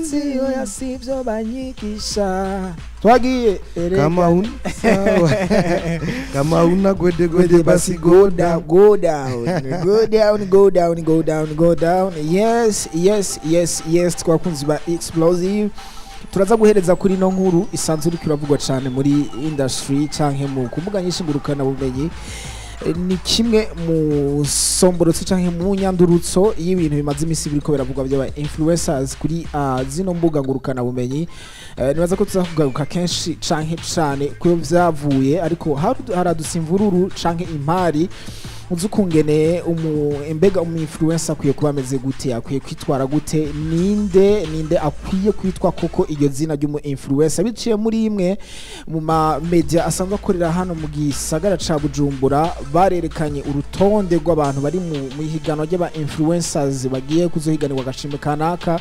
Si oya, sivyo banyigisha, twagiye erega. Kama una sawa. Kama una gwede gwede basi go down, go down, go down, go down, go down, go down. Yes, twakunzi ba Explosive, turaza guhereza kuri no nkuru isanzwe iriko iravugwa cane muri industry canke mu kumbuga nyinshi ngurukana bumenyi. Ni kimwe mu somborotso canke mu nyandurutso y'ibintu bimaze imisi biriko biravugwa by'aba influencers kuri zino mbuga ngurukana bumenyi. Nibaza ko tuza kugaruka kenshi canke cane kuyo vyavuye, ariko haradutse imvururu canke impari uzi ukungene umu mbega umu influencer akwiye kuba ameze gute, akwiye kwitwara gute, ninde akwiye kwitwa koko iryo zina ry'umu influencer. Biciye muri imwe mu ma media asanzwe akorera hano mu gisagara ca Bujumbura, barerekanye urutonde rw'abantu bari mu ihiganwa ry'aba influencers bagiye kuzohiganirwa agashimwe kanaka,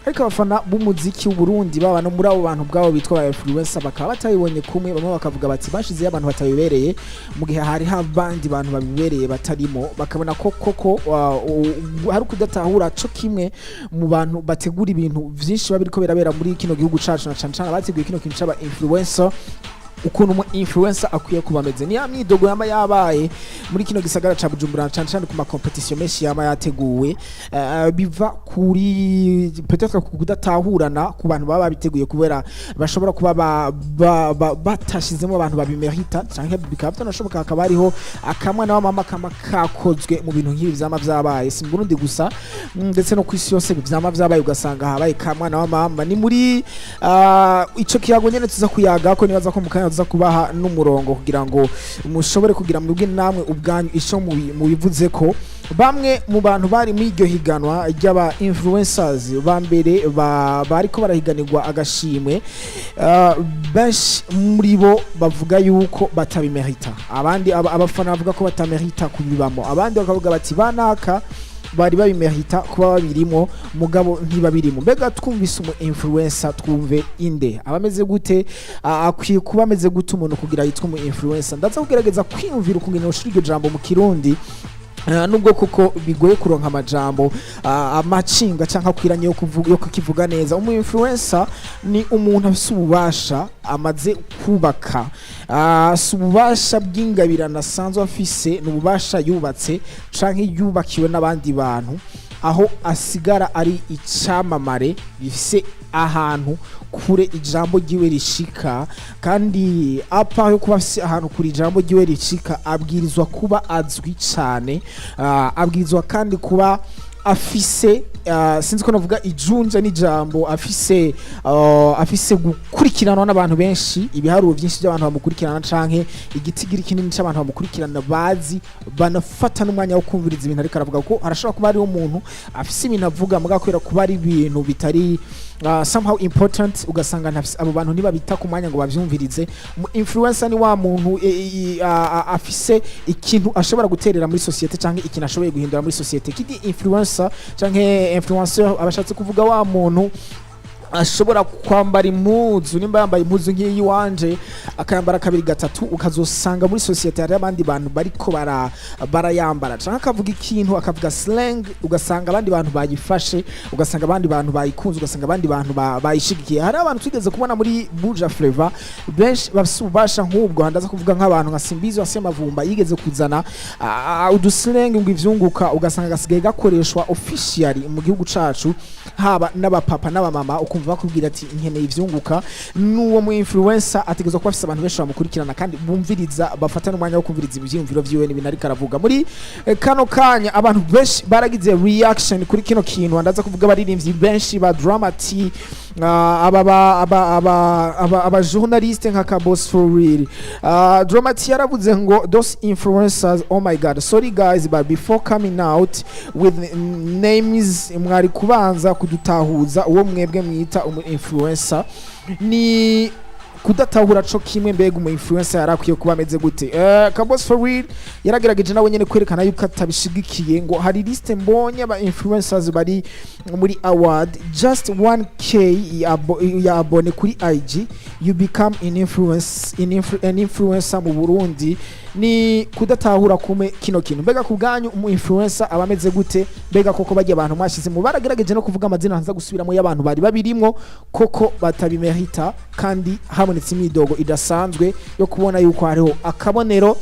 ariko abafana b'umuziki w'Uburundi baba no muri abo bantu bwabo bitwa ba influencer bakaba batabibonye kumwe. Bamwe bakavuga bati bashizeyo abantu batabibereye, mu gihe hari abandi bantu babibereye batarimo. Bakabona ko koko hari kudatahura co kimwe mu bantu bategura ibintu vyinshi biba biriko birabera muri kino gihugu cacu, na cane cane abateguye kino kintu c'aba influencer, ukuntu umu influencer akwiye kuba ameze. Niya myidogo yama yabaye muri kino gisagara ca Bujumbura, cane cane ku ma competition menshi yama yateguwe, biva kuri peut-être ku kudatahurana ku bantu baba babiteguye, kubera bashobora kuba batashizemo abantu babimerita, canke bikaba byanashoboka hakaba hariho akamwana wa mama kama kakozwe mu bintu nk'ibi vyama vyabaye, si mu Burundi gusa, ndetse no kwisi yose vyama vyabaye, ugasanga habaye kamwana wa mama. Ni muri ico kiyago nyene tuza kuyaga ko nibaza ko mu kanya tuza kubaha n'umurongo kugira ngo mushobore kugira mwebwe namwe ubwanyu ico mubivuze ko bamwe mu bantu bari muri iryo higanwa ry'aba influencers ba mbere bariko barahiganirwa agashimwe, benshi muri bo bavuga yuko batabimerita, abandi abafana bavuga ko batamerita kubibamo, abandi bakavuga bati banaka bari babimerita kuba babirimo, mugabo ntibabirimo. Mbega twumvise umu influencer, twumve inde abameze gute, akwiye kuba ameze gute umuntu kugira yitwe umu influencer? Ndaza kugerageza kwiyumvira ukungene ushira iryo jambo mu Kirundi, nubwo kuko bigoye kuronka amajambo amacinga canke akwiranye yo kukivuga neza. Umu influencer ni umuntu afise ububasha amaze kubaka, si ububasha bw'ingabirano asanzwe afise, ni ububasha yubatse canke yubakiwe n'abandi bantu, aho asigara ari icamamare bifise ahantu kure ijambo ryiwe rishika. Kandi apa yo kuba afise ahantu kure ijambo ryiwe rishika, abwirizwa kuba azwi cane, abwirizwa kandi kuba afise, sinzi ko navuga ijunja n'ijambo, afise gukurikiranwa n'abantu benshi, ibiharuro byinshi by'abantu bamukurikirana canke igitigiri kinini c'abantu bamukurikirana, bazi banafata n'umwanya wo kumviriza ibintu ariko aravuga, ko harashobora kuba hariho umuntu afise ibintu avuga, mugabo kubera kuba ari ibintu bitari somehow important, ugasanga abo bantu ntibabita ku mwanya ngo bavyumvirize. Influencer ni wa muntu afise ikintu ashobora guterera muri societe canke ikintu ashoboye guhindura muri societe. Kidi influencer canke influenceur abashatse kuvuga wa muntu ashobora kwambara impuzu, nimba yambaye impuzu nk'iyi wanje, akayambara kabiri gatatu, ukazosanga muri societe hari abandi bantu bariko barayambara, canke akavuga ikintu, akavuga slang, ugasanga abandi bantu bayifashe, ugasanga abandi bantu bayikunze, ugasanga abandi bantu bayishigikiye. Hari abantu twigeze kubona muri Buja Flavor benshi bafise ububasha nk'ubwo. Ndaza kuvuga nk'abantu nka Simbizi wa Semavumba, yigeze kuzana uduslang ngo ivyunguka, ugasanga gasigaye gakoreshwa officially mu gihugu cacu, haba n'abapapa n'abamama, ukumva bakubwira ati nkeneye ivyunguka. N'uwo mu influencer ategerezwa kuba afise abantu benshi bamukurikirana kandi bumviriza, bafata n'umwanya wo kumviriza ivyiyumviro vyiwe n'ibintu ariko aravuga. Muri kano kanya abantu benshi baragize reaction kuri kino kintu. Ndaza kuvuga abaririmbyi benshi ba Drama T, aba journaliste nka Kabos for real. Drama T yaravuze ngo "Those influencers, oh my God, sorry guys, but before coming out with names mwari kubanza kudutahuza uwo mwebwe mwita umu influencer." Ni kudatahura co kimwe. Mbega umu influencer yarakwiye kuba ameze gute? Kabos for real yaragerageje nawe nyene kwerekana yuko atabishigikiye, ngo hari liste mbonye aba influencers bari muri award, just 1K ya abone kuri IG. you become an influence an influencer mu Burundi? Ni kudatahura kumwe kino kintu. Mbega ku bwanyu umu influencer aba ameze gute? Mbega koko bagiye abantu mwashize mu baragerageje no kuvuga amazina, nza gusubiramo, y'abantu bari babirimwo koko batabimerita, kandi habonetse imyidogo idasanzwe yo kubona yuko hariho akabonero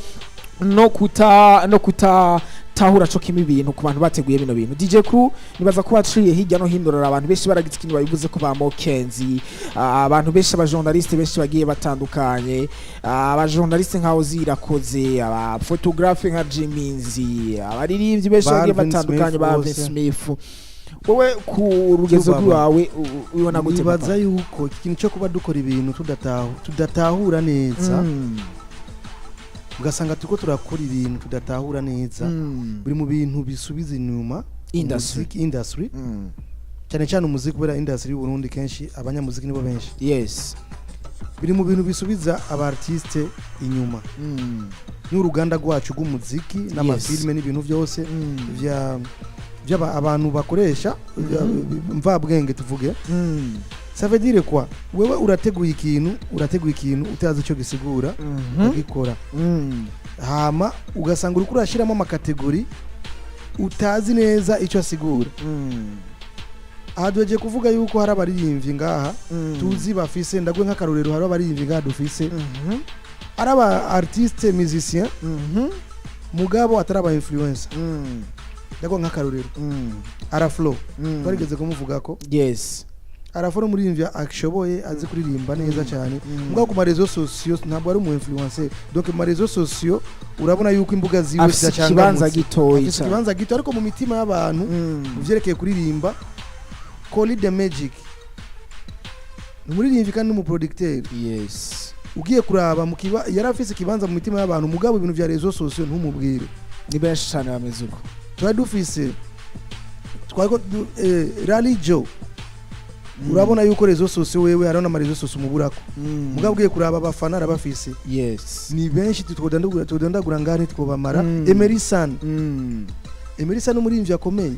no kuta tahura co kimwe ibintu ku bantu bateguye bino bintu. DJ Crew, nibaza ko waciye hirya no hino rora abantu benshi baragize ikintu babivuze ko ba Mokenzi, abantu benshi, abajournaliste benshi bagiye batandukanye, abajournaliste nka Ozirakoze, aba photographe nka Jiminzi, abaririmbyi benshi Ba bagiye Alvin batandukanye, Smith ba Alvin bose. Smith. Wowe ku rugezo Cubaba. rwawe ubibona gute, Nibaza papa? yuko iki kintu cyo kuba dukora ibintu tudatahura neza, ugasanga turiko turakora ibintu tudatahura neza, biri mu bintu bisubiza inyuma Industry. umuziki, industry, cyane cyane umuziki, kubera industry y'u Burundi kenshi abanyamuziki nibo benshi. Biri mu bintu bisubiza aba artiste inyuma n'uruganda rwacu rw'umuziki n'amafilme n'ibintu byose vya vy'aba abantu bakoresha mvabwenge tuvuge. Ça veut dire quoi? Wewe urateguye ikintu utazi icyo gisigura, ugikora, hama ugasanga uriko urashyiramo ama catégories utazi neza icyo asigura. Aha duhejeje kuvuga yuko hari abaririmbyi ngaha tuzi bafise, ndagwe nk'akarorero, hari abaririmbyi ngaha dufise ari aba artiste musicien, mugabo atari aba influencer. Ndagwa nk'akarorero Araflo, twarigeze kumuvuga ko Araflo umuririmbyi ashoboye, azi kuririmba neza cyane, mugabo ku ma réseaux sociaux ntabwo ari umu influencer. Donc mu ma réseaux sociaux urabona yuko imbuga ziwe Afise ikibanza zidacanganyutse. gitoyi Afise cane. ikibanza gito, ariko mu mitima y'abantu, mu vyerekeye kuririmba, Colly the Magic ni umuririmbyi kandi n'umuproducteur. Ugiye kuraba mu kiba yari afise ikibanza mu mitima y'abantu, mugabo ibintu vya réseaux sociaux ntumubwire. Ni benshi cane bameze uko. Twari dufise twariko Rally Joe, urabona yuko réseaux sociaux wewe hariho n'ama réseaux sociaux umuburako, mugabo ugiye kuraba abafana arabafise, ni benshi, tudondagura ngaha ntitwobamara. Emery San, Emery San umuririmbyi akomeye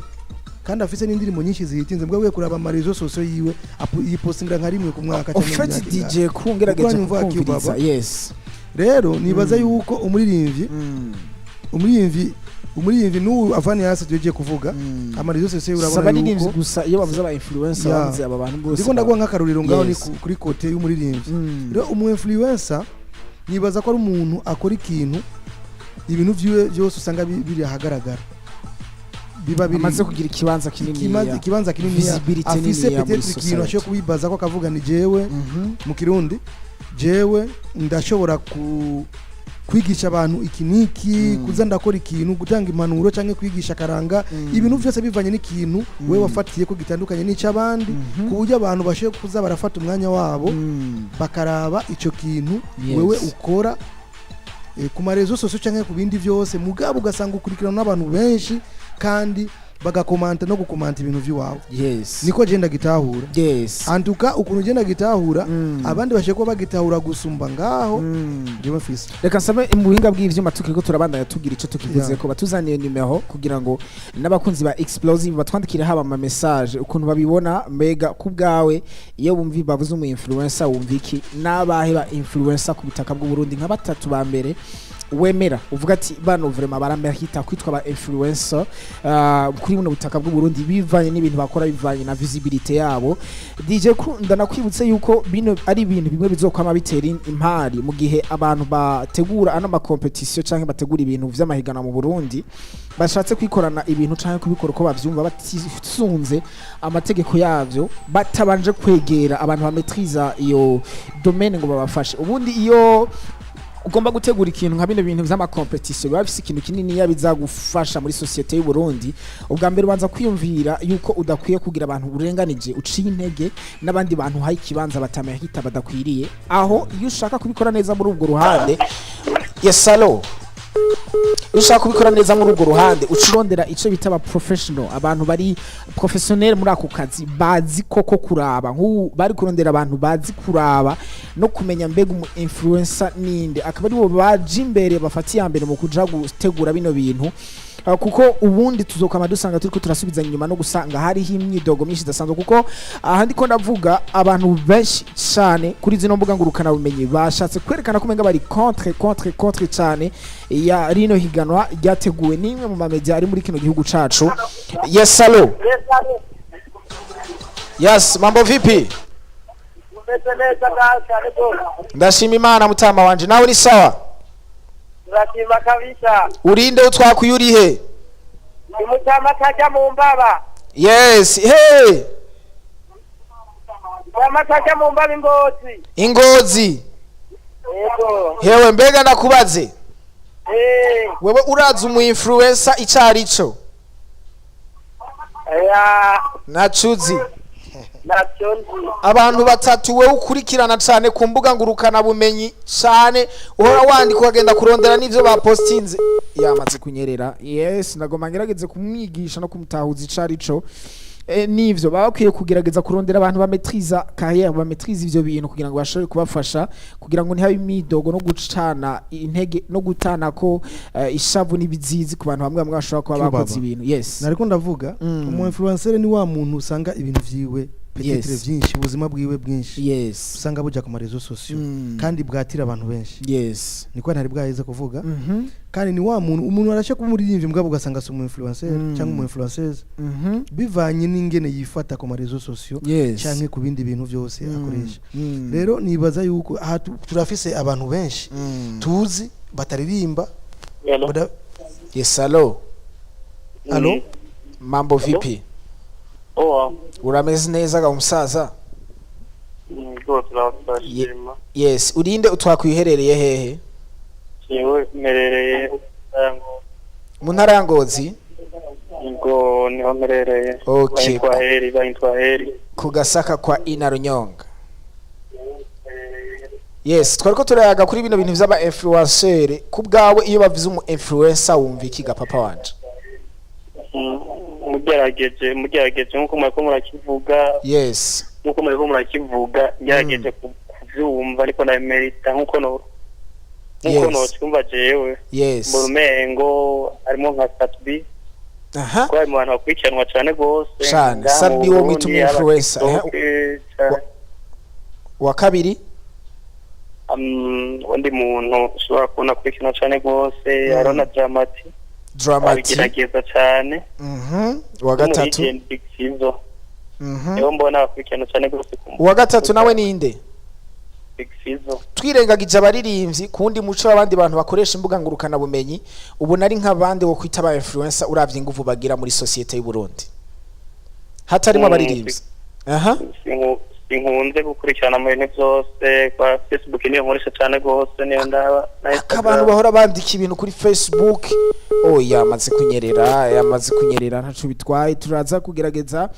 kandi afise n'indirimbo nyinshi zihitinze, mugabo ugiye kuraba ama réseaux sociaux yiwe, yipostinga nka rimwe ku mwaka canke mu Au fait, myaka ingahe. DJ Crew, ngerageje Uranyumva, kukumviriza. Cubaba? Rero nibaza yuko umuririmbyi n'ubu avani hasi tugiye kuvuga ama réseaux sociaux, Si urabona abaririmbyi yuko gusa, iyo bavuze aba influencer, bavuze aba bantu bose. Ndiko ndaguha nk'akarorero ngaho ni kuri côté y'umuririmbyi. Rero umu influencer nibaza ko ari umuntu akora ikintu, ibintu vyiwe byose usanga biri ahagaragara, biba biri Amaze kugira ikibanza kinini, ikibanza kinini, visibility afise niniya muri peut-être ikintu society. ashobora kubibaza ko akavuga ni jewe, mu Kirundi, jewe ndashobora ku kwigisha abantu iki niki, kuza ndakora ikintu, gutanga impanuro cyangwa kwigisha akaranga, ibintu byose bivanye n'ikintu wewe wafatiye ko gitandukanye n'icy'abandi, ku buryo abantu bashoboye kuza barafata umwanya wabo bakaraba icyo kintu wewe ukora ku ma réseaux sociaux cyangwa ku bindi byose, mugabo ugasanga ukurikirana n'abantu benshi kandi bagakomanta no gukomanta ibintu by'iwawe. Niko genda gitahura. Antuka ukuntu genda gitahura, abandi bashoboye kuba bagitahura gusumba ngaho. Jewe mfise Reka nsabe mu buhinga bw'ivyuma, tukiriko turabandanya tugira ico tukivuze ko batuzaniye nimero kugira ngo n'abakunzi ba Explosive batwandikire, haba ama message ukuntu babibona. Mbega ku bwawe, iyo bumva bavuze umu influencer, wumva iki? N'abahe ba influencer ku butaka bw'u Burundi nka batatu ba mbere wemera, uvuga ati bano vraiment baramehita kwitwa ba influencer kuri buno butaka bw'u Burundi, bivanye n'ibintu bakora, bivanye na visibility yabo? DJ Crew, ndanakwibutse yuko bino ari ibintu bimwe bizokwama bitera impari mu gihe abantu bategura ano ma compétition canke bategura ibintu vy'amahiganwa mu Burundi bashatse kwikorana ibintu canke kubikora uko bavyumva, batisunze amategeko yavyo, batabanje kwegera abantu bametriza iyo domaine ngo babafashe. Ubundi iyo ugomba gutegura ikintu nka bino bintu vy'ama compétition biba bifise ikintu kinini bizagufasha muri société y'u Burundi, ubwa mbere ubanza kwiyumvira yuko udakwiye kugira abantu urenganije, uciye intege n'abandi bantu uhaye ikibanza batamehita badakwiriye. Aho iyo ushaka kubikora neza muri ubwo ruhande. Yes, allo? Iyo ushaka kubikora neza muri urwo ruhande, uca urondera icyo bita aba professional, abantu bari professionnel muri ako kazi, bazi koko kuraba. Nk'ubu bari kurondera abantu bazi kuraba no kumenya mbega umu influencer ninde, akaba aribo baje imbere, bafata iya mbere mu kuja gutegura bino bintu. Kuko ubundi tuzokama dusanga turiko turasubiza inyuma no gusanga hariho imyidogo myinshi idasanzwe, kuko aha ndiko ndavuga abantu benshi cyane kuri zino mbuga ngurukana bumenyi bashatse kwerekana ko umenga bari contre, contre, contre cyane ya rino higanwa ryateguwe n'imwe mu mamedia ari muri kino gihugu cacu. Yes, allo? Yes, mambo vipi? Umeze neza cyane rwose. Ndashima Imana, mutama wanje. Nawe ni sawa? Turashima kabisa. Urinde, utwakuye urihe? Umutama kajya mu mbaba. Yes, hey. Mutama kajya mu mbaba, Ingozi. Ingozi? Yego. Hewe, mbega ndakubaze, wewe urazi umu influencer ico arico? Ya. Nacuzi? Nacyo nzi. Abantu batatu wewe ukurikirana cane ku mbuga ngurukana bumenyi cane, uhora wandika ukagenda kurondera n'ivyo bapostinze. Yamaze kunyerera. Yes, ndagomba ngerageze kumwigisha no kumutahuza ico arico. Nivyo baba bakwiye kugerageza kurondera abantu bametriza carrière, bametriza ivyo bintu, kugira ngo bashobore kubafasha, kugira ngo ntihabe imidogo no gucana intege no gutana ko ishavu n'ibizizi ku bantu bamwe bamwe bashobora kuba Cyubaba. bakoze ibintu. Yes. Nariko ndavuga, umu influencer ni wa muntu usanga ibintu vyiwe peut-être vyinshi, ubuzima bwiwe bwinshi usanga buja ku ma réseaux sociaux kandi bwatira abantu benshi. Niko ntari bwaheze kuvuga. Kandi ni wa muntu, umuntu arasha kuba umuririmbyi, mugabo ugasanga si umu influencer cyangwa umu influenceuse, bivanye n'ingene yifata ku ma réseaux sociaux canke ku bindi bintu vyose akoresha. Rero nibaza yuko aha turafise abantu benshi tuzi bataririmba Yes, allo? Allo? Mambo vipi? Poa. Urameze neza ga umusaza? Rwose turashima. Yes, urinde, utwakwiherereye hehe? Jewe mperereye Mu ntara ya Ngozi? Ngo niho mperereye. Okay. Bayitwa Heri, bayitwa Heri. Ku Gasaka kwa Ina Runyonga. Yes, twariko turayaga kuri bino bintu vy'aba influencer. Ku bwawe, iyo bavuze umu influencer wumva iki ga papa wanje? Mugerageje nkuko muriko murakivuga, nkuko muriko murakivuga, ngerageje kuvyumva, ariko ndabimerita nkuko nocumva jewe, mbona umengo harimo nka Sat-B, kuko ari mu bantu bakurikiranwa cane gose Cane. ngaha mu Sat-B wo mwita Burundi, umu yaba influencer. TikTok, cane. Wa kabiri? Undi muntu ushobora kubona akurikirana cane gose, hariho na Dramati. Dramati. Abigerageza cane. Wa gatatu? N'umu Big Fizzo. Niho mbona bakurikirana cane gose Uwa gatatu nawe ninde? Big Fizzo. Twirengagije abaririmbyi, ku wundi muco w'abandi bantu bakoresha imbuga ngurukana bumenyi, ubona ari nk'abandi wo kwita aba influencer, uravye inguvu bagira muri société y'u Burundi, hatarimo abaririmbyi? Aha. Sinkunze gukurikirana mu bintu byose kwa Facebook, niyo nkoresha cane gose, niyo ndaba na Abantu Instagram. bahora bandika ibintu kuri Facebook. Oh, yamaze kunyerera, yamaze kunyerera. Ntaco bitwaye, turaza kugerageza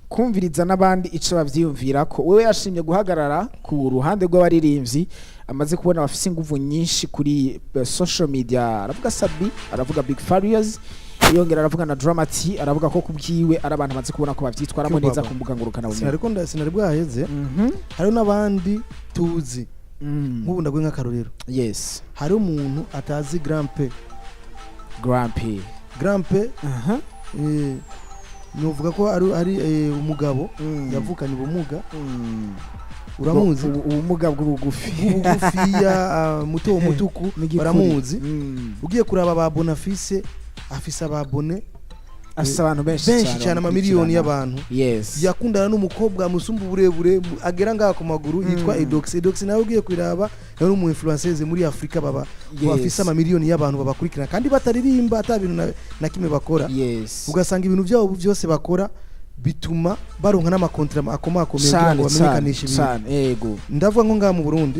kumviriza n'abandi ico bavyiyumvira ko. Wewe yashimye guhagarara ku ruhande rw'abaririmbyi amaze kubona bafise inguvu nyinshi kuri social media. Aravuga Sat-B, aravuga Big Farious, yongera aravuga na Dramati, aravuga ko kubwiwe ari abantu amaze kubona ko bavyitwaramo neza Cyubaba. ku mbuga ngurukana bumenyi. Sinariko sinari bwaheze. Hariho n'abandi tuzi. Nk'ubu ndaguhe nk'akarorero. Hariho umuntu atazi Grand P? Grumpy. Grand P, novuga ko ari umugabo yavukanye ubumuga. Uramuzi? Ubumuga bw'ubugufi. Bw'ubugufiya, muto mutuku. N'igikuri. Baramuzi. Ugiye kuraba ba bonafise, afise ababone Afise abantu benshi. Benshi cyane, amamiliyoni bamukurikirana. y'abantu. Yakundana n'umukobwa amusumba uburebure, agera ngaha ku maguru, yitwa Edox. Edox nawe ugiye kuraba, nawe ni umu influenceuse muri Afrika, baba bafise amamiliyoni y'abantu babakurikirana kandi bataririmba, ata bintu na kimwe bakora. Ugasanga ibintu byabo byose bakora bituma baronka n'ama contrats akomakomeye kugira Cane. ngo Cane. bamenyekanishe ibintu. Cane, yego. Ndavuga nko ngaha mu Burundi,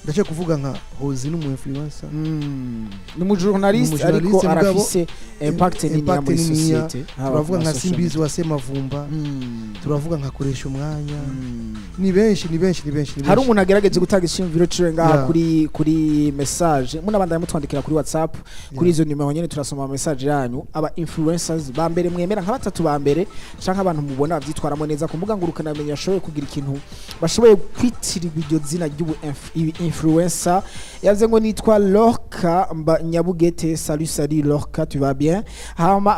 Ndace kuvuga nka Hozi n'umu influencer. Ni umujournaliste, Ni ariko umujournaliste, mugabo arafise impact niniya impact muri niniya. société, haba Turavuga ku nka ma social Simbizi wa Semavumba, media. Turavuga nka Koresha Umwanya. Ni benshi, ni benshi, ni benshi, ni Hari benshi. umuntu agerageje gutanga ishimviro ciwe ngaha kuri message. Munabandanya mutwandikira kuri WhatsApp kuri izo nimero nyene, turasoma message yanyu. Aba influencers ba mbere mwemera, nka batatu ba mbere canke abantu mubona bavyitwaramo neza ku mbuga ngurukana bumenyi, bashoboye kugira ikintu, bashoboye kwitirirwa iryo zina ry'ubu influencer. Yavuze ngo nitwa Lorca mba Nyabugete. Salut, salut Lorca, tu vas bien? Hama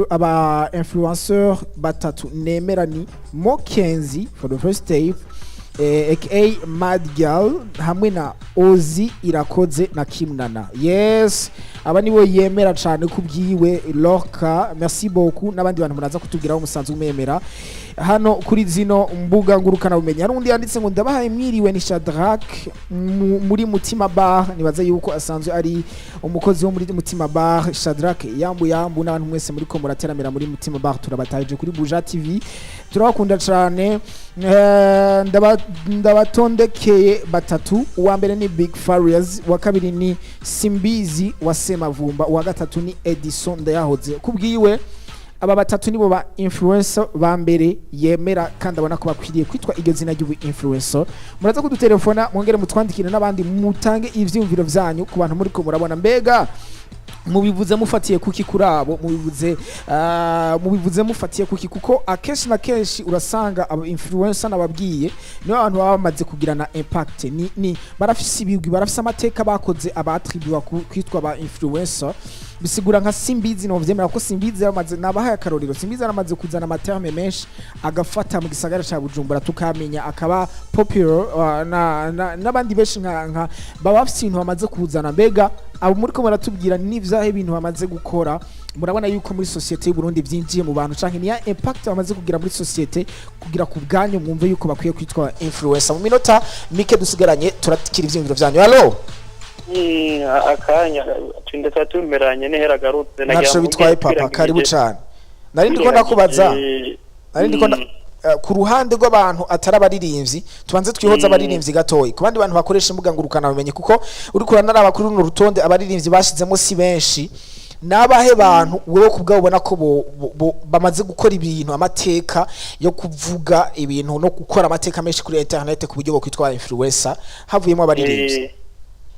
aba influenceur batatu nemera ni Mokenzi for the first tape, aka Mad Girl, hamwe na Ozi Irakoze na Kimnana. Yes, aba nibo yemera cyane kubwiwe Lorca. Merci beaucoup. N'abandi bantu muraza kutubwiraho umusanzu umwemera hano kuri zino mbuga ngurukana bumenyi. Hari undi yanditse ngo ndabahaye mwiriwe, ni Shadrack muri Mutima Bar. Nibaza yuko asanzwe ari umukozi wo muri Mutima Bar. Shadrack, yambu yambu n'abantu mwese muri ko murateramira muri Mutima Bar, turabataje kuri Buja TV, turabakunda cyane. Ndabatondekeye batatu: uwa mbere ni Big Farious, uwa kabiri ni Simbizi wa Semavumba, uwa gatatu ni Edison Ndayahoze. Kubwiwe aba batatu nibo ba influencer ba mbere yemera kandi abona ko bakwiriye kwitwa iryo zina ry'ubu influencer. Muraza kudutelefona, mwongere mutwandikire n'abandi, mutange ivyiyumviro vyanyu ku bantu muriko murabona. Mbega mubivuze mufatiye kuki kuri abo? Mubivuze mufatiye kuki? Kuko akenshi na kenshi urasanga aba influencer nababwiye nibo abantu baba bamaze kugirana impact, ni barafise ibigwi, barafise amateka bakoze abatribuwa kwitwa aba influencer. Bisigura nka Simbizi no vyemera ko Simbizi yamaze, nabahaye akarorero, Simbizi yaramaze kuzana amaterme menshi agafata mu gisagara ca Bujumbura, tukamenya, akaba popular, n'abandi benshi nka baba bafise ibintu bamaze kuzana. Mbega abo muri ko muratubwira n'ivyahe ibintu bamaze gukora murabona yuko muri société y'u Burundi byinjiye mu bantu, canke niya impact bamaze kugira muri société, kugira ku bwanyu mwumve yuko bakwiye kwitwa influencer? Mu minota mike dusigaranye turakira ivyiyumviro vyanyu. Allo? Akanya tunda tumeranye nihera garutse. Ntaco bitwaye papa, karibu cane. Nari ndiko ndakubaza, nari ndiko ku ruhande rw'abantu atari abaririmbyi, tubanze twihoza abaririmbyi gatoyi, ku bandi bantu bakoresha imbuga ngurukana bumenyi, kuko uriko uranaraba kuri runo rutonde abaririmbyi bashizemo si benshi. Nabahe bantu wewe ku bwawe ubona ko bamaze gukora ibintu, amateka yo kuvuga ibintu no gukora amateka menshi kuri internet, ku buryo bwo kwitwa influencer, havuyemo abaririmbyi?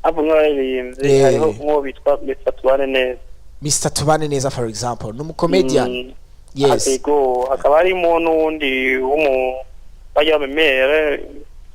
Havuyemo abaririmbyi, hariho nk'uwo bitwa Mr Tubane Neza. Mr Tubane Neza, for example, ni umucomedian. Yes. Ego, hakaba harimo n'uwundi w'umu bajya bamemere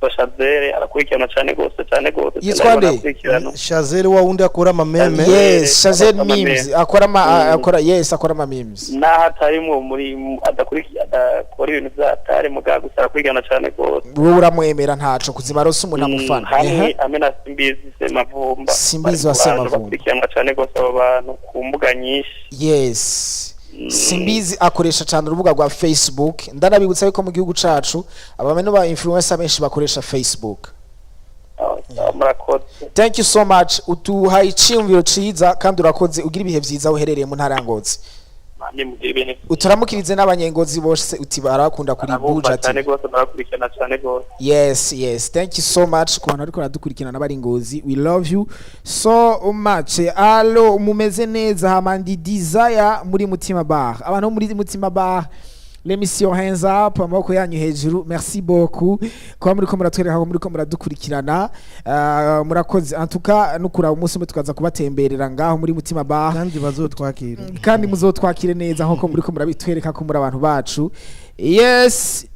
Bashazere, arakurikirana cyane rwose, cyane rwose. Yitwa nde? Arakurikirana. Shazere wa wundi akora amameme. Yes, Shazel. Akora Memes akora ama akora, yes, akora ama memes. Naho atarimwo muri adakurikira, adakora ibintu byatari muga, gusa arakurikirana cyane rwose. Wowe uramwemera, ntaco kuzima rose umuntu amufana. Hamwe Ehe. na Simbizi Semavumba. Simbizi wa Bari mu bantu Semavumba. bakurikiranwa cyane rwose abo bantu ku mbuga nyinshi. Yes, Simbizi akoresha cyane urubuga rwa Facebook. Ndanabibutsa yuko mu gihugu cacu abameno ba influencer benshi bakoresha Facebook. Ah, murakoze. Thank you so much, utuhaye iciyumviro ciza kandi urakoze. Ugira ibihe vyiza aho uherereye mu ntara ya Ngozi. Namwe mugire ibintu. Uturamukirize n'abanyengozi bose uti barakunda kuri Arabumva Buja cyane TV. rwose, barakurikirana cyane rwose. Yes, thank you so much ku bantu ariko baradukurikirana n'abari Ngozi, we love you so much. Allo, mumeze neza? Hamandi Desire muri Mutima Bar. Abantu bo muri Mutima Bar, l'émission, hands up, amaboko yanyu hejuru. Merci beaucoup kuba muriko muratwereka ko muriko muradukurikirana. Murakoze en tout cas. Nukuraba umunsi umwe tukaza kubatemberera ngaho muri Mutima Bar. Kandi bazotwakira. Kandi muzotwakire neza nkuko muriko murabitwereka ko muri abantu bacu. Yes,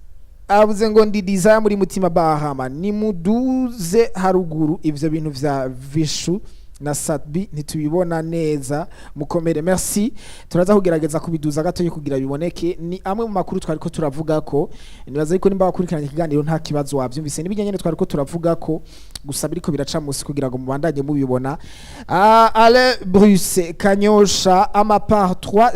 avuze ngo ndi Desire muri Mutima Bahama, nimuduze haruguru ivyo bintu vya Vishu na Satbi ntitubibona neza. Mukomere, merci. Turaza kugerageza kubiduza gato kugira biboneke. Ni amwe mu makuru twariko turavuga ko nibaza yuko nimba wakurikiranye ikiganiro nta kibazo wavyumvise, n'ibijyanye nyene twariko turavuga ko gusa biriko biraca musi kugira ngo mubandanye mubibona. Alain Bruce Kanyosha, à ma part trois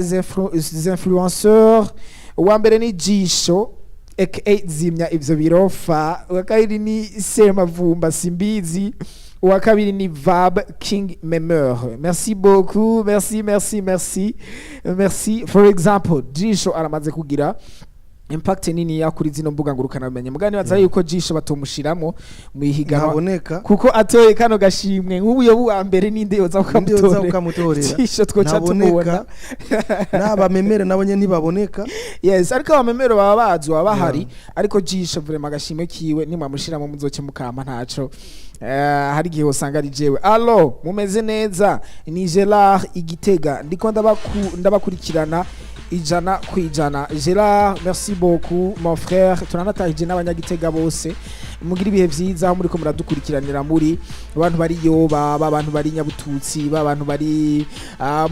influenceurs: uwa mbere ni Jisho aka Zimya ivyo birofa, uwa kabiri ni Semavumba Simbizi, uwa kabiri ni Vab King Memeur. Merci beaucoup, merci, merci, merci, merci. For example, Jisho aramaze kugira impact nini ya kuri zino mbuga ngurukanabumenyi. Mugani nibaza yuko Jisho batomushiramo mu ihiganwa Ntaboneka. kuko atoye kano gashimwe nk'ubu yo wa mbere, ninde yoza Ninde yoza kukamutorera? kukamutorera? Jisho twoca Ntaboneka. tumubona. N'abamemere nabo nyene ntibaboneka. Yes, ariko abamemero baba bazi, baba bahari. Ariko Jisho vraiment agashimwe kiwe nimwamushiramo muzoce mukama ntaco. Hari igihe usanga ari jewe. Allo, mumeze neza? Ni Gerard Igitega, ndiko ndabakurikirana 100%. Gerard, merci beaucoup mon frère. Turanatahije n'abanyagitega bose, mugira ibihe vyiza aho muriko muradukurikiranira, muri abantu bari yoba ba bantu bari Nyabututsi, ba bantu bari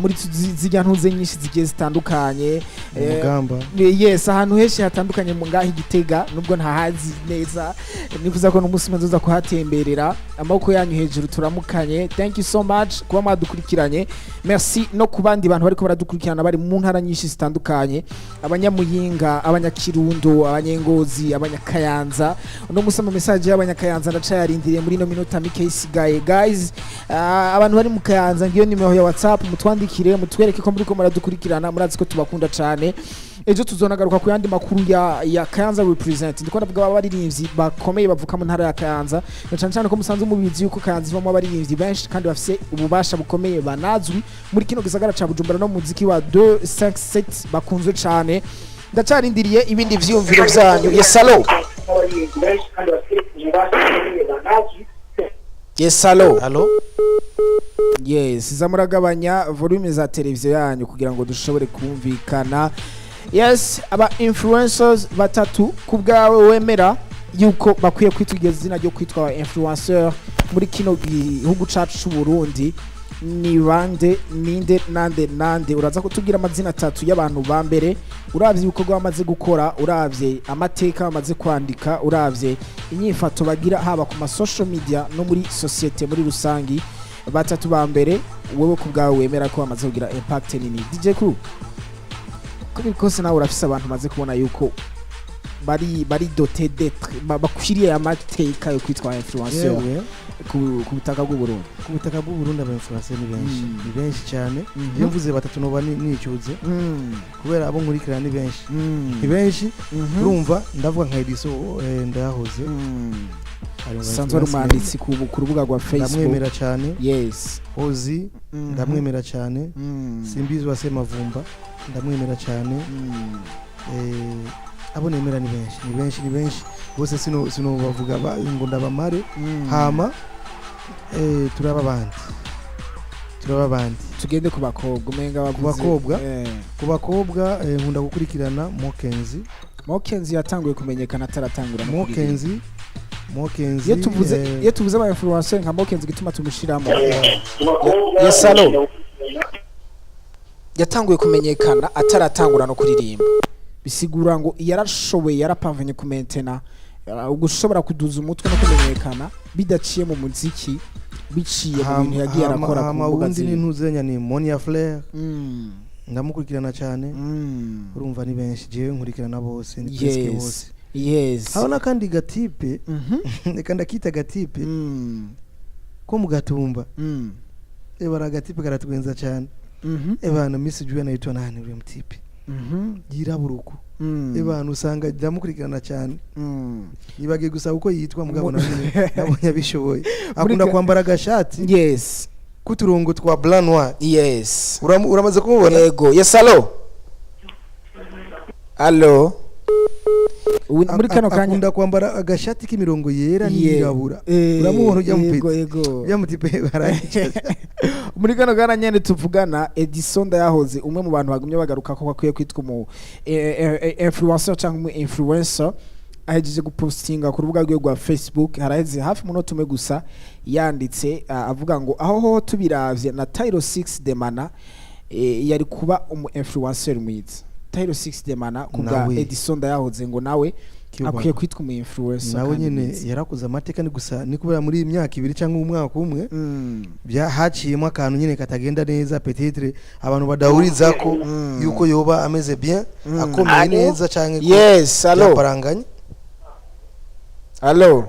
muri zirya ntuze nyinshi zigiye zitandukanye. Umugamba. Yes, ahantu henshi hatandukanye mu ngaho Igitega, nubwo ntahazi neza, nifuza ko n'umunsi umwe nzoza kuhatemberera. Amaboko yanyu hejuru, turamukanye. Thank you so much kuba mwadukurikiranye. Merci no ku bandi bantu bariko baradukurikirana bari mu ntara nyinshi zitandukanye, abanyamuyinga, abanyakirundo, abanyengozi, abanyakayanza. Uno musi ama message y'abanyakayanza ndacayarindiriye muri ino minota mike isigaye. Guys, abantu bari mu Kayanza, ngiyo nimero ya WhatsApp, mutwandikire mutwereke ko muriko muradukurikirana. Murazi ko tubakunda cane. Ejo tuzonagaruka ku yandi makuru ya Kayanza represent. Ndiko ndavuga abaririmbyi bakomeye bavuka mu ntara ya Kayanza, na cane cane ko musanzwe mubizi yuko Kayanza ivamo abaririmbyi benshi kandi bafise ububasha bukomeye, banazwi muri kino gisagara ca Bujumbura no mu muziki wa 257 bakunzwe cane. Ndacarindiriye ibindi vyiyumviro vyanyu. Yes, allo. Yes, allo. Allo. Yes, za muragabanya volume za televiziyo yanyu kugira ngo dushobore kumvikana. Yes, aba influencers batatu ku bwawe wemera yuko bakwiye kwitwa iryo zina ryo kwitwa aba influencer muri kino gihugu cacu c'u Burundi ni bande? Ninde, nande, nande? Uraza kutubwira amazina atatu y'abantu ba mbere, uravye ibikorwa bamaze gukora, uravye amateka bamaze kwandika, uravye inyifato bagira haba ku ma social media no muri société muri rusangi. Batatu ba mbere wowe ku bwawe wemera ko bamaze kugira impact nini. DJ Crew, ko biri kose nawe urafise abantu bamaze kubona yuko bari doté d'être bakwiriye amateka yo kwitwa influenceur Yewe. ku butaka bw'u Burundi. Ku butaka bw'u Burundi aba influencer ni benshi, ni benshi cyane. Iyo mvuze batatu noba nicuze kubera abo nkurikirana ni benshi, ni benshi. Urumva, ndavuga nka Ediso Ndayahoze, ari mu ba Sanzwe ari influencer. umwanditsi ku rubuga rwa Facebook. Ndamwemera cyane. Ozi, ndamwemera cyane. Simbizi wa Semavumba, ndamwemera cyane. Abo nemera ni benshi, ni benshi, ni benshi bose. Sino bavuga ngo ndabamare. Hama turaba abandi, turaba abandi. Tugende ku bakobwa, umenga Ku bavuze. bakobwa? Ku bakobwa, nkunda gukurikirana Mokenzi. Mokenzi yatanguye kumenyekana ataratangura no kuririmba. Mokenzi, Mokenzi. Iyo tuvuze iyo tuvuze aba influencer nka Mokenzi, gituma tumushiramo. Yes, allo. Yatanguye kumenyekana ataratangura no kuririmba, bisigura ngo yarashoboye, yarapavanye kumentena gushobora kuduza umutwe no kumenyekana bidaciye mu muziki, biciye mu bintu yagiye arakora ku Hama mbuga wundi ni ziwe. ntuzenya ni Monia Flair, ndamukurikirana cyane. Urumva ni benshi, jewe nkurikirana bose, ni presque bose. Haba n'akandi gatipe, reka ndakita gatipe ko mu Gatumba. Ebara, agatipe karatwenza cyane. Ebana, Miss Julia naitwa nani uriya mutipe yirabura uko? Ebana, usanga ndamukurikirana cyane. Nibagiye gusa uko yitwa, mugabo nabonye abishoboye. Akunda kwambara agashati k'uturongo twa blanc noir. Uramaze kumubona? Yego. Yes, allo, allo. Ubu muri kano kanya Akunda kwambara agashati k'imirongo yera n'iyirabura. Uramubona ujya mu Yego. peti? Yego. Ujya mu tipe barayicaza. Muri kano kanya nyene tuvugana, Edison Ndayahoze, umwe mu bantu bagumye bagaruka ko akwiye kwitwa umu influencer cyangwa umu influencer, ahejeje gupostinga ku rubuga rwe rwa Facebook. Haraheze hafi umunota umwe gusa yanditse, avuga ngo aho ho tubiravye na Tyro 6 Demana yari kuba umu influencer mwiza. Tyro 6 Demana, ku bwa Nawe. Edison Ndayahoze, ngo nawe akwiye kwitwa umu influencer Nawe kandi nyene mwiza. yarakoze amateka. Ni gusa ni kubera muri iyi myaka 2 cyangwa umwaka umwe bya haciyemo akantu nyene katagenda neza, peut-être abantu badahurizako yuko yoba ameze bien, akomeye Allo? neza canke ko Yes, allo. byaparanganye. Allo.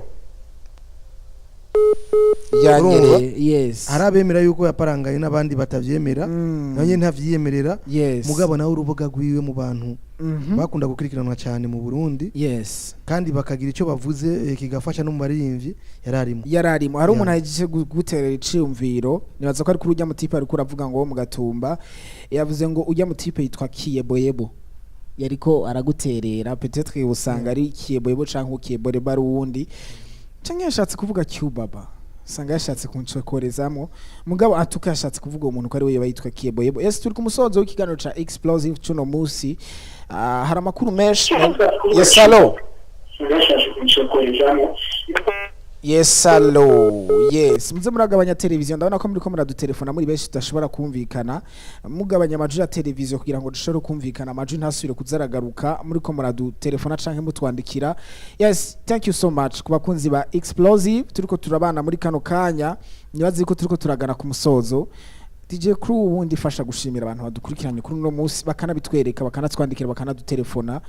Ryanyereye, yes. Hari abemera yuko yaparangaye n'abandi batavyemera. Nawe nyene ntavyiyemerera. Mugabo nawe urubuga rwiwe mu bantu bakunda gukurikiranwa cyane mu Burundi kandi bakagira icyo bavuze, kigafasha no mu baririmbyi, yararimo. Yararimo. Hari umuntu ahejeje guterera iciyumviro, nibaza ko ari kuri ujya mutipe, ariko uravuga ngo wo mu Gatumba, yavuze ngo ujya mutipe yitwa Kiyeboyebo, yariko araguterera. Peut-être usanga ari Kiyeboyebo canke Kiyeboyebo ari uwundi, canke yashatse kuvuga Cubaba, usanga yashatse kuncokorezamo, mugabo atuka yashatse kuvuga uwo muntu ko ari we yoba yitwa Kiyeboyebo. Yes, turi ku musozo w'ikiganiro ca Explosive cuno musi. Hari amakuru menshi. Yes, hello. Yes, hello. Yes, muze muragabanya televiziyo. Ndabona ko muriko muradutelefona muri benshi, tudashobora kumvikana. Mugabanya amajwi ya televiziyo kugira ngo dushobore kumvikana, amajwi ntasubire kuzaragaruka muriko muradutelefona canke mutwandikira. Yes, thank you so much ku bakunzi ba Explosive turiko turabana muri kano kanya. Nibaze ko turiko turagana ku musozo. DJ Crew, ubundi ifasha gushimira abantu badukurikiranye kuri uno munsi, bakanabitwereka, bakanatwandikira, bakanadutelefona,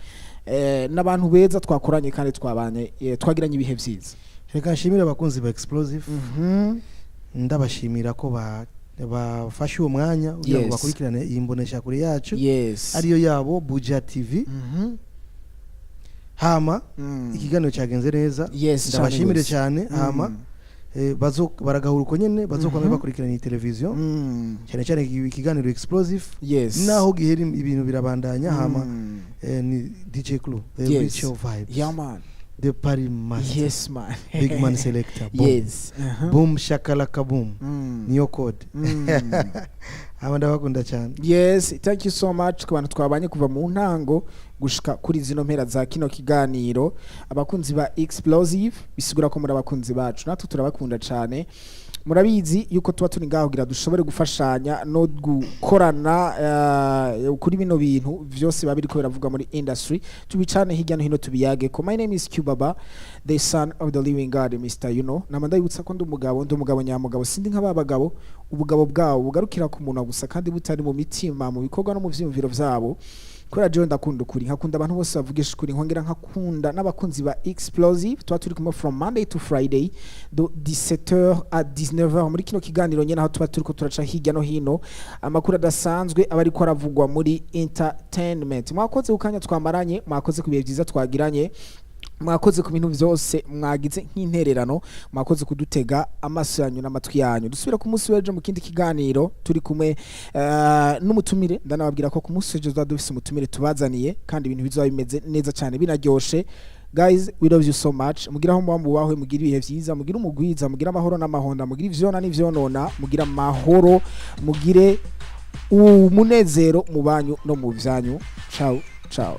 n'abantu beza twakoranye kandi twabanye, twagiranye ibihe vyiza. Reka nshimire abakunzi ba Explosive. Ndabashimira ko bafashe uwo mwanya kugira ngo bakurikirane iyi mboneshakure yacu, ariyo yabo Buja TV. Hama ikiganiro cyagenze neza. Ndabashimire Cyane. cyane. Hama bazo baragahura uko nyene bazokwame bakurikirana iyi televiziyo, cyane cyane ikiganiro Explosive. Naho gihera ibintu birabandanya. Hama ni DJ Clue, the Ritual Vibes, Yeah man. the Party Master, Yes man. Big Man Selector. Boom. Boom shakalaka boom. Niyo code. Aba ndabakunda cyane. Yes, thank you so much ku bantu twabanye kuva mu ntango gushika kuri zino mpera za kino kiganiro. Abakunzi ba Explosive, bisigura ko muri abakunzi bacu, natwe turabakunda cyane. Murabizi yuko tuba turi ngaho kugira dushobore gufashanya no gukorana kuri bino bintu vyose biba biriko biravuga muri industry, tubicane hirya no hino, tubiyage ko. My name is Cubaba, the son of the living God, Mr. You know. Nama ndabibutsa ko ndi umugabo, ndi umugabo nyamugabo, sindi nka ba bagabo ubugabo bwabo bugarukira ku munwa gusa kandi butari mu mitima, mu bikorwa no mu vyiyumviro vyabo. Kubera jewe ndakunda ukuri, nkakunda abantu bose bavugisha ukuri, nkongera nkakunda n'abakunzi ba Explosive. Tuba turi kumwe from Monday to Friday, de 17h à 19h, muri kino kiganiro nyene, aho tuba turiko turaca hirya no hino amakuru adasanzwe aba ariko aravugwa muri entertainment. Mwakoze ku kanya twamaranye, mwakoze ku bihe byiza twagiranye, mwakoze ku bintu byose mwagize nk'intererano, mwakoze kudutega amaso yanyu n'amatwi yanyu. Dusubira ku munsi w'ejo mu kindi kiganiro turi kumwe n'umutumire. Ndanababwira ko ku munsi w'ejo tuzaba dufise umutumire tubazaniye, kandi ibintu bizoba bimeze neza cyane, binaryoshe. Guys, we love you so much. Mugire aho muba mubahwe, mugire ibihe vyiza, mugire umugwiza, mugire amahoro n'amahonda, mugire ivyona n'ivyonona, mugire amahoro, mugire umunezero mu banyu no mu vyanyu. Ciao ciao.